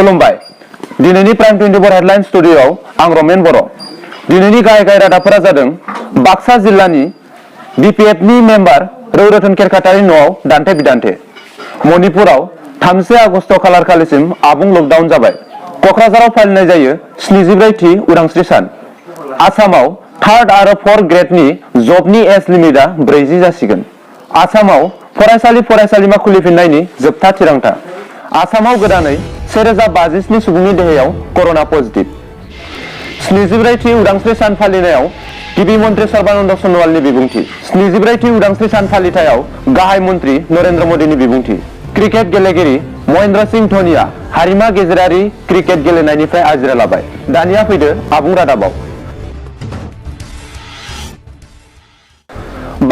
खुलुमबाय दिनैनि prime 24 headline स्टुडियोआव आं रमेन बर' दिनैनि गाहाय रादाबफोरा जादों बाक्सा जिल्लानि बिपिएफनि मेम्बार रौरोथोन खेरखातारि न'आव दान्थे बिदान्थे मणिपुराव 3 आगस्ट खालार खालिसिम आबुं लकडाउन जाबाय क'क्राझाराव फालिनाय जायो 74थि उदांस्रि सान आसामाव 3rd आरो 4th ग्रेडनि जबनि एज लिमिटआ 40 जासिगोन आसामाव फरायसालिमा खुलिफिननायनि जोबथा थिरांथा आसामाव गोदानै 1057 सुबुंनि देहायाव करोना पजिटिभ 74थि उदांस्रि सान फालिनायाव गिबि मन्त्रि सर्बानन्द सन'वालनि बिबुंथि 74थि उदांस्रि सान फालिथायाव गाहाय मन्त्रि नरेन्द्र मोदीनि बिबुंथि क्रिकेट गेलेगिरि महेन्द्र सिंह धोनीया हारिमा गेजेरारि क्रिकेट गेलेनायनिफ्राय आजिरा लाबाय दानिया फैदो आबुं रादाबाव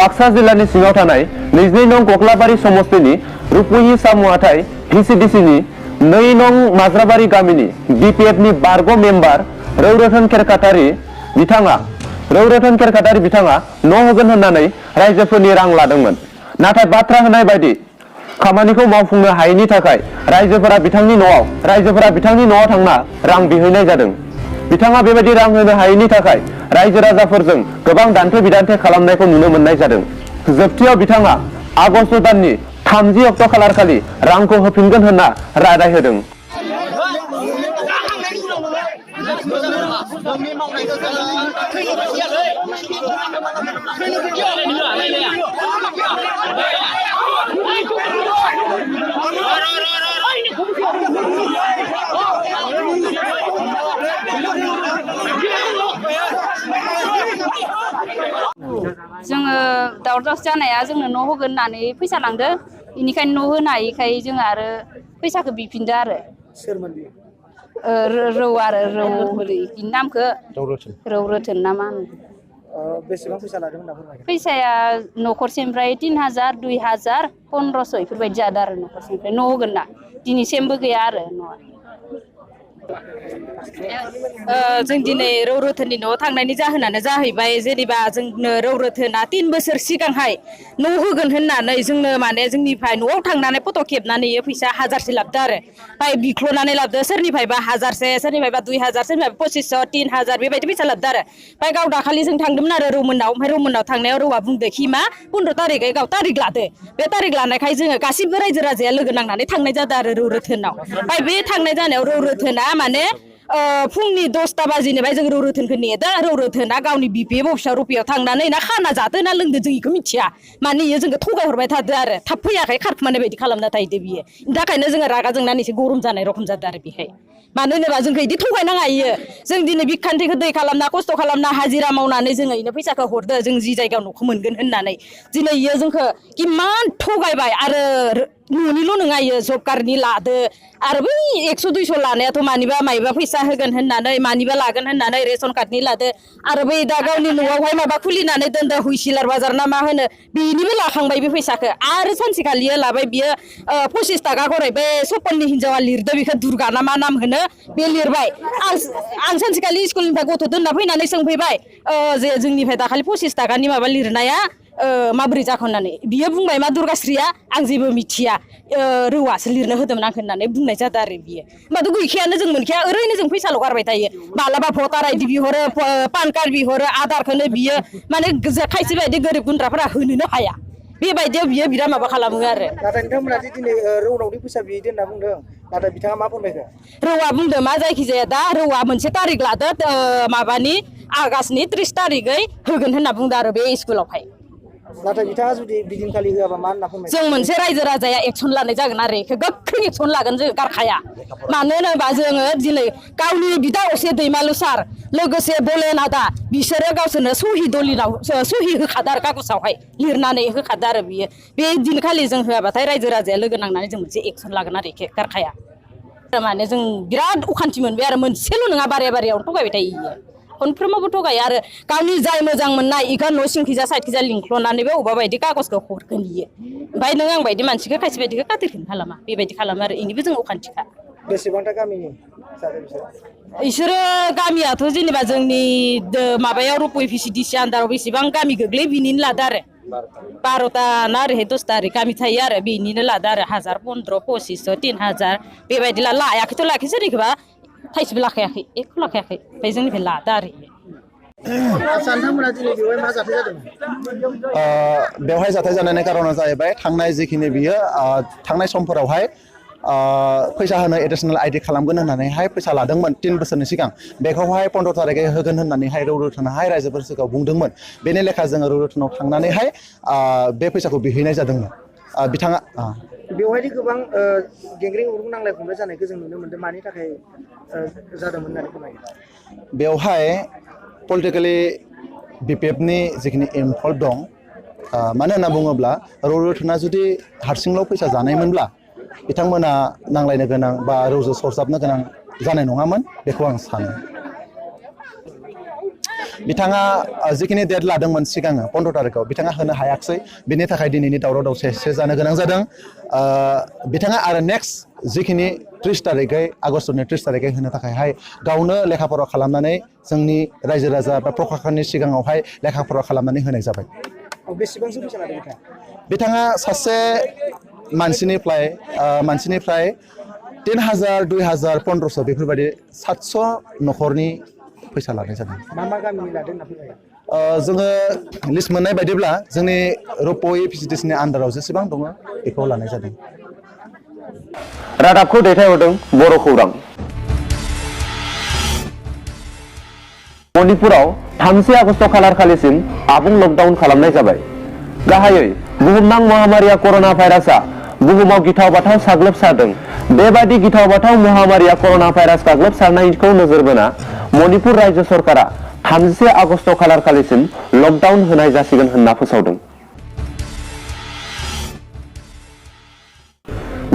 बाक्सा जिल्लानि सिङाव थानाय 22 नं कक्लाबारि समस्तिनि रुपुहि सामुहाथाय भिसिडिसिनि 2 नं माज्राबारि गामिनि बिपिएफनि बारग' मेम्बार रौरोथोन खेरखातारि बिथाङा न' होगोन होननानै रायजोफोरनि रां लादोंमोन नाथाय बाथ्रा होनाय बायदि खामानिखौ मावफुंनो हायैनि थाखाय रायजोफोरा बिथांनि न'आव थांना रां बिहैनाय जादों बिथाङा बेबायदि रां होनो हायैनि थाखाय रायजो राजाफोरजों गोबां दान्थे बिदान्थे खालामनायखौ नुनो मोननाय जादों जोबथियाव बिथाङा आगस्ट दाननि 30 अक्ट खालार खालि रांखौ होफिनगोन होनना रादाय होदों जोङो दावराव जानाया जोंनो न' होगोन होननानै फैसा लांदो बेनिखायनो न' होनो हायैखाय जों आरो फैसाखौ बिफिनदो आरो सोरमोन रौ आरो रौ बिनि नामखौ रौरोथोन ना मा होनो बेसेबां फैसा लादों होनना फोरमायगोन फैसाया न'खरसेनिफ्राय 3000 2000 1500 बेफोरबायदि जादों आरो न'खरसेनिफ्राय न' होगोन ना दिनैसिमबो गैया आरो न'आ जों दिनै रौरोथोननि न'आव थांनायनि जाहोनानो जाहैबाय जेनेबा जोंनो रौरोथोना 3 बोसोर सिगांहाय न' होगोन होननानै जोंनो माने जोंनिफ्राय न'आव थांनानै फट' खेबनानै फैसा 1000सो लाबोदो आरो ओमफ्राय बिख्ल'नानै लाबोदो सोरनिफ्रायबा 1000 सोरनिफ्रायबा 2000 सोरनिफ्रायबा 2500 3000 बेबायदि फैसा लाबोदो आरो ओमफ्राय गाव दाखालि जों थांदोंमोन आरो रौमोननाव ओमफ्राय रौमोननाव थांनायाव रौआ बुंदो खि मा 15 तारिखै गाव तारिख लादो बे तारिख लानायखाय जोङो गासिबो रायजो राजाया लोगो नांनानै थांनाय जादों आरो रौरोथोनाव ओमफ्राय बे थांनाय जानायाव रौरोथोना माने फुंनि 10ता बाजिनिफ्राय जों रौरोथोनखौ नेदो रौरोथोना गावनि बिपिएफ अफिसाव रुपियाव थांनानै ना खाना जादो ना लोंदो जों बेखौ मिथिया माने इयो जोंखौ थगायहरबाय थादो आरो थाब फैयाखै खारखुमानाय बायदि खालामना थाहैदो बियो बेनि थाखायनो जोङो रागा जोंनानै एसे गरम जानाय रखम जादों आरो बेहाय मानो होनोबा जोंखौ बिदि थगायनाङा इयो जों दिनै बिखान्थिखौ दै खालामना खस्थ' खालामना हाजिरा मावनानै जोङो इनो फैसाखौ हरदो जों जि जायगायाव न'खौ मोनगोन होननानै दिनै इयो जोंखौ इमान थगायबाय आरो न'निल' नङा इयो जब कार्डनि लादो आरो बै 100 200 लानायाथ' मानिबा फैसा होगोन होननानै मानिबा लागोन होननानै रेशन कार्डनि लादो आरो बै दा गावनि न'आवहाय माबा खुलिनानै दोनदो हुइसिलार बाजार ना मा होनो बेनिबो लाखांबाय बे फैसाखौ आरो सानसेखालि लाबाय बियो 25 ताका खरै बे सपननि हिनजावा लिरदो बेखौ दुर्गा ना मा नाम होनो बे लिरबाय आं सानसेखालि स्कुलनिफ्राय गथ' दोनना फैनानै सोंफैबाय जे जोंनिफ्राय दाखालि 25 ताकानि माबा लिरनाया माबोरै जाखो होननानै बियो बुंबाय मा दुर्गाश्रीया आं जेबो मिथिया रौआसो लिरनो होदोंमोन आंखौ होननानै बुंनाय जादों आरो बियो होमबाथ' गैखायानो जों मोनखाया ओरैनो जों फैसाल' गारबाय थायो मालाबा भटार आइडि बिहरो पान कार्ड बिहरो आधारखौनो बियो माने खायसे बायदि गोरिब गुन्द्राफोरा होनोनो हाया बेबायदियाव बियो बिराद माबा खालामो आरो नाथाय नोंथांमोना दिनै रौनावनि फैसा बिहैदो होनना बुंदों नाथाय बिथाङा मा फोरमायखो रौआ बुंदों मा जायखिजाया दा रौआ मोनसे तारिख लादो माबानि आगष्टनि 30 तारिखै होगोन होनना बुंदों आरो बे स्कुलावहाय नाथाय बिथाङा जुदि बिदिनखालि होआबा मा होनना फोरमायगोन जों मोनसे रायजो राजाया एक्सन लानाय जागोन आरो बेखौ गोख्रों एक्सन लागोन जों गारखाया मानो होनोबा जोङो दिनै गावनि बिदा असे दैमालु सार लोगोसे बलेन आदा बिसोरो गावसोरनो सहि दलिनाव सहि होखादो आरो कागजावहाय लिरनानै होखादो आरो बियो बे दिनखालि जों होआबाथाय रायजो राजाया लोगो नांनानै जों मोनसे एक्सन लागोन आरो बेखौ गारखाया माने जों बिराद अखान्थि मोनबाय आरो मोनसेल' नङा बारे बारेयावनो थगायबाय थायो खनफ्रोमावबो थगायो आरो गावनि जाय मोजां मोननाय इखौ न' सिंखिजा साइडखिजा लिंख्ल'नानैबो अबेबा बायदि कागजखौ हरगोन इयो ओमफ्राय नों आं बायदि मानसिखौ खायसे बायदिखौ खाथिरखौनो खालामा बेबायदि खालामो आरो इनिबो जों अखान्थिखा बेसेबांथा गामिनि जादों बिसोरो गामियाथ' जेनेबा जोंनि माबायाव रुपय भिसिडिसि आन्दाराव बेसेबां गामि गोग्लैयो बिनिनो लादो आरो 12ता ना ओरैहाय 10ता ओरै गामि थायो आरो बेनिनो लादो आरो 1000 15 2500 3000 बेबायदि लायाखैथ' लायाखै सोरनिखौबा थाइसेबो लाखायाखै एख' लाखायाखै ओमफ्राय जोंनिफ्राय लादो आरो आदसा नोंथांमोना दिनै बेवहाय मा जाथाय जादों? बेवहाय जाथाय जानायनि कारना जाहैबाय थांनाय जिखिनि बियो थांनाय समफोरावहाय फैसा होनो एडिशनेल आइडि खालामगोन होननानैहाय फैसा लादोंमोन 3 बोसोरनि सिगां बेखौहाय 15 थारिखै होगोन होननानैहाय रौरुथोनाहाय रायजोफोर सिगाङाव बुंदोंमोन बेनि लेखा जोङो रौरुथोनाव थांनानैहाय बे फैसाखौ बिहैनाय जादोंमोन बिथाङा बेवहायदि गोबां गेंग्रें गुरुं नांलाय खमलाय जानायखौ जों नुनो मोन्दों मानि थाखाय जादोंमोन होननानै फोरमायो? बेवहाय पलिटिकेलि बिपिएफनि जिखिनि इनभल्भ दं मानो होनना बुङोब्ला रौरुथोना जुदि हारसिंल' फैसा जानायमोनब्ला बिथांमोना नांलायनो गोनां बा रौजो सरजाबनो गोनां जानाय नङामोन बेखौ आं सानो बिथाङा जिखिनि डेट लादोंमोन सिगाङो 15 थारिखआव बिथाङा होनो हायाखिसै बेनि थाखाय दिनैनि दावराव दावसि एसे जानो गोनां जादों बिथाङा आरो नेक्स्ट जिखिनि 30 तारिखै आगष्टनि 30 तारिखै होनो थाखायहाय गावनो लेखा फरा खालामनानै जोंनि रायजो राजा बा प्रखाखाननि सिगाङावहाय लेखा फरा खालामनानै होनाय जाबाय बेसेबांसो फैसा लादों बिथाङा सासे मानसिनिफ्राय 3000 2000 1500 बेफोरबायदि 700 न'खरनि फैसा लानाय जादों मा गामिनि लादों होनना फोरमायो? जोङो लिस्ट मोननाय बायदिब्ला जोंनि रुप'इ भिजिडिसिनि आन्दाराव जेसेबां दङ बेखौ लानाय जादों रादाबखौ दैथायहरदों बर' खौरां। मणिपुराव 3 आगस्ट खालार खालिसिम आबुं लकडाउन खालामनाय जाबाय गाहायै बुहुमनां महामारिया कर'ना भाइरासआ बुहुमाव गिथाव बाथाव साग्लोबसारदों बेबादि गिथाव बाथाव महामारिया कर'ना भाइरास साग्लोबसारनायखौ नोजोर बोना मणिपुर रायजो सरकारा 30 आगस्ट खालार खालिसिम लकडाउन होनाय जासिगोन होनना फोसावदों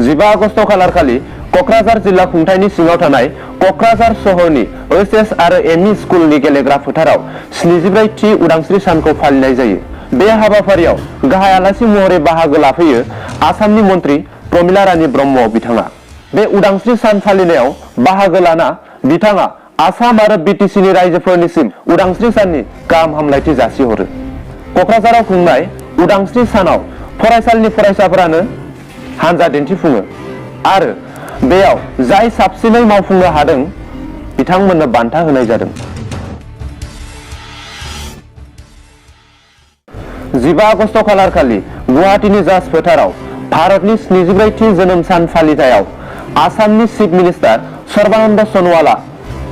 15 आगस्ट खालार खालि कक्राझार जिल्ला खुंथायनि सिङाव थानाय कक्राझार सहरनि ओएचएस आरो एमइ स्कुलनि गेलेग्रा फोथाराव 74थि उदांस्रि सानखौ फालिनाय जायो बे हाबाफारियाव गाहाय आलासि महरै बाहागो लाफैयो आसामनि मन्त्रि प्रमिला रानी ब्रह्म बिथाङा बे उदांस्रि सान फालिनायाव बाहागो लाना बिथाङा आसाम आरो बिटिसिनि रायजोफोरनिसिम उदांस्रि साननि गाहाम हामलायथि जासिहरो कक्राझाराव खुंनाय उदांस्रि सानाव फरायसालिनि फरायसाफोरानो हानजा दिन्थिफुङो आरो बेयाव जाय साबसिनै मावफुंनो हादों बिथांमोननो बान्था होनाय जादों 15 आगस्ट खालार खालि गुवाहाटीनि जाज फोथाराव भारतनि 74थि जोनोम सान फालिथायाव आसामनि चिफ मिनिस्टार सर्बानन्द सन'वाला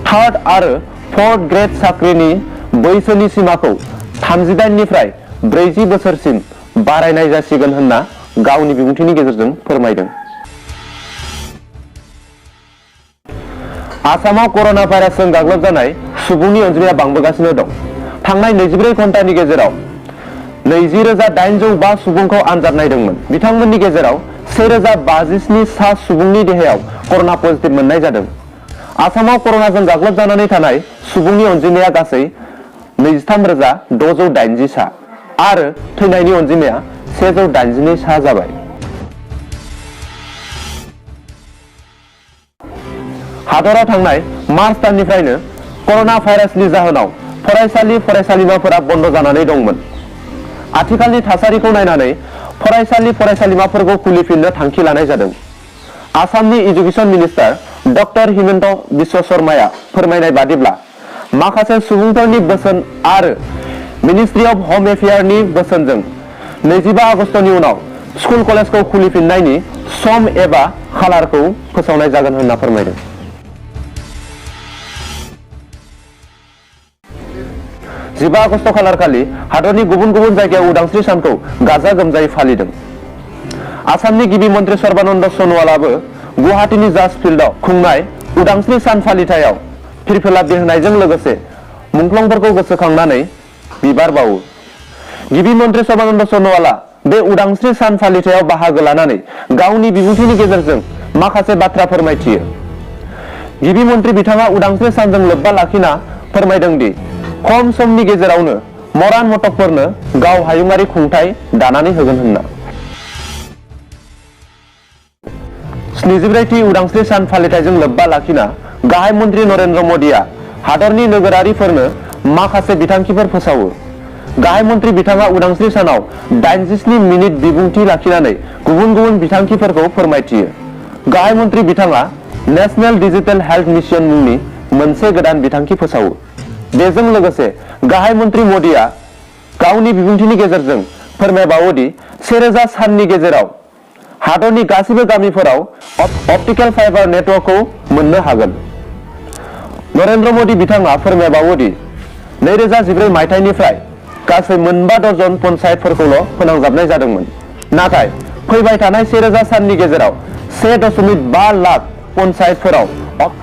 3rd आरो 4th ग्रेड साख्रिनि बैसोनि सीमाखौ 38 निफ्राय 40 बोसोरसिम बारायनाय जासिगोन होनना गावनि बिबुंथिनि गेजेरजों फोरमायदों आसामाव कर'ना भाइरासजों गाग्लोबजानाय सुबुंनि अनजिमाया बांबोगासिनो दं थांनाय 24 घन्टानि गेजेराव 20,805 सुबुंखौ आनजाद नायदोंमोन बिथांमोननि गेजेराव 1057 सा सुबुंनि देहायाव कर'ना पजिटिभ मोननाय जादों आसामाव कर'नाजों गाग्लोबजानानै थानाय सुबुंनि अनजिमाया गासै 23,680 सा आरो थैनायनि अनजिमाया 182 सा जाबाय हादराव थांनाय मार्च दाननिफ्रायनो कर'ना भाइरासनि जाहोनाव फरायसालिमाफोरा बन्द जानानै दंमोन आथिखालनि थासारिखौ नायनानै फरायसालिमाफोरखौ खुलिफिननो थांखि लानाय जादों आसामनि education minister doctor Himanta Biswa शर्माया फोरमायनाय बादिब्ला माखासे सुबुंफोरनि बोसोन आरो मिनिस्ट्रि अफ होम एफेयार्सनि बोसोनजों 25 आगस्टनि उनाव स्कुल कलेजखौ खुलिफिननायनि सम एबा खालारखौ फोसावनाय जागोन होनना फोरमायदों 15 आगस्ट खालार खालि हादरनि गुबुन गुबुन जायगायाव उदांस्रि सानखौ गाजा गोमजायै फालिदों आसामनि गिबि मन्त्रि सर्बानन्द सन'वालाबो गुवाहाटीनि जाज फिल्डआव खुंनाय उदांस्रि सान फालिथायाव फिरफिला बिरहोनायजों लोगोसे मुंख्लंफोरखौ गोसोखांनानै बिबार बावो गिबि मन्त्रि सर्बानन्द सन'वाला बे उदांस्रि सान फालिथायाव बाहागो लानानै गावनि बिबुंथिनि गेजेरजों माखासे बाथ्रा फोरमायथियो गिबि मन्त्रि बिथाङा उदांस्रि सानजों लोब्बा लाखिना फोरमायदों दि खम समनि गेजेरावनो मरान मटकफोरनो गाव हायुङारि खुंथाय दानानै होगोन होनना 74थि उदांस्रि सान फालिथायजों लोब्बा लाखिना गाहाय मन्त्रि नरेन्द्र मदिया हादरनि नोगोरारिफोरनो माखासे बिथांखिफोर फोसावो गाहाय मन्त्रि बिथाङा उदांस्रि सानाव 87 मिनिट बिबुंथि लाखिनानै गुबुन गुबुन बिथांखिफोरखौ फोरमायथियो। गाहाय मन्त्रि बिथाङा नेशनेल डिजिटेल हेल्थ मिशन मुंनि मोनसे गोदान बिथांखि फोसावो। बेजों लोगोसे गाहाय मन्त्रि मोदीआ गावनि बिबुंथिनि गेजेरजों फोरमायबावोदि 1000 साननि गेजेराव हादरनि गासिबो गामिफोराव अप्टिकेल फाइबार नेटवर्कखौ मोननो हागोन। नरेन्द्र मोदी बिथाङा फोरमायबावोदि 2014 मायथाइनिफ्राय गासै 4 दजन पन्चायतफोरखौल' फोनांजाबनाय जादोंमोन, नाथाय फैबाय थानाय 1000 साननि गेजेराव 1.5 लाख पन्चायतफोराव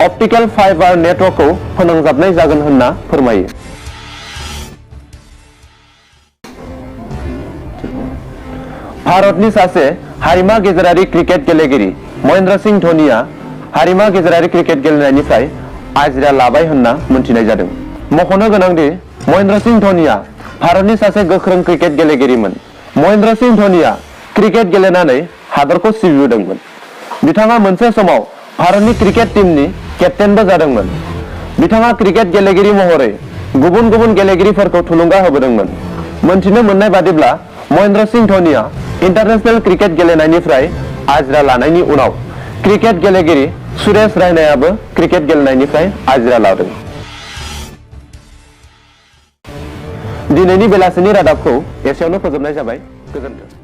अप्टिकेल फाइबार नेटवर्कखौ फोनांजाबनाय जागोन होनना फोरमायो। भारतनि सासे हारिमा गेजेरारि क्रिकेट गेलेगिरि महेन्द्र सिंह धोनीया हारिमा गेजेरारि क्रिकेट गेलेनायनिफ्राय आजिरा लाबाय होनना मोनथिनाय जादों। मख'नो गोनांदि महेन्द्र सिंह धोनीया भारतनि सासे गोख्रों क्रिकेट गेलेगिरिमोन। महेन्द्र सिंह धोनीया क्रिकेट गेलेनानै हादरखौ सिबिबोदोंमोन। बिथाङा मोनसे समाव भारतनि क्रिकेट टीमनि केप्टेनबो जादोंमोन। बिथाङा क्रिकेट गेलेगिरि महरै गुबुन गुबुन गेलेगिरिफोरखौ थुलुंगा होबोदोंमोन। मोनथिनो मोननाय बादिब्ला महेन्द्र सिंह धोनीया इंटरनेशनल क्रिकेट गेलेनायनिफ्राय आजिरा लानायनि उनाव क्रिकेट गेलेगिरि सुरेश रायनायाबो क्रिकेट गेलेनायनिफ्राय आजिरा लादों। दिनैनि बेलासिनि रादाबखौ एसेयावनो फोजोबनाय जाबाय। गोजोन्थों।